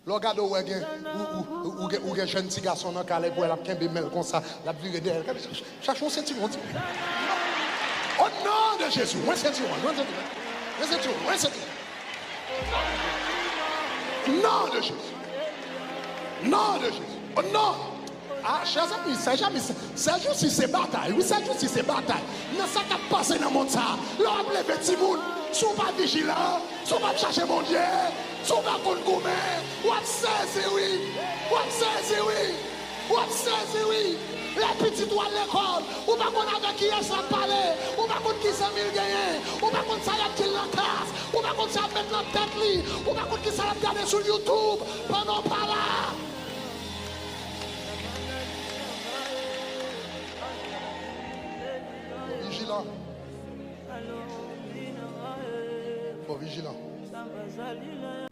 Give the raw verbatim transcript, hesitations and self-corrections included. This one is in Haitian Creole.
Lè w gade, w wè gen, ou, ou, ou, ou gen, ou gen jèn ti gason nan kay la, epi w wè l ap kenbe men l konsa, l ap vire dèyè l. Chache yon sentiwon, ti. O non de Jezi, yon sentiwon, yon sentiwon, yon sentiwon, yon sentiwon. Non de Jezi. Non de Jezi. O non. Ah, chè zanmi, sè zanmi, sè, sè jousi se batay. Wi, sè jousi se batay. Nan sa k ap pase nan mond sa a, lè w ap leve timoun, si w pa vijilan, si w pa ap chache Bondye, si w pa konn goumen, w ap sezi, wi. W ap sezi, wi. W ap sezi, wi. Lè pitit ou al lekòl, ou pa konn avèk kiyès l ap pale, ou pa konn ki zanmi l genyen, ou pa konn sa y ap di l nan klas, ou pa konn sa y ap met nan tèt li, ou pa konn ki sa l ap gade sou YouTube pandan w pa la. Fò vijilan. Fò vijilan.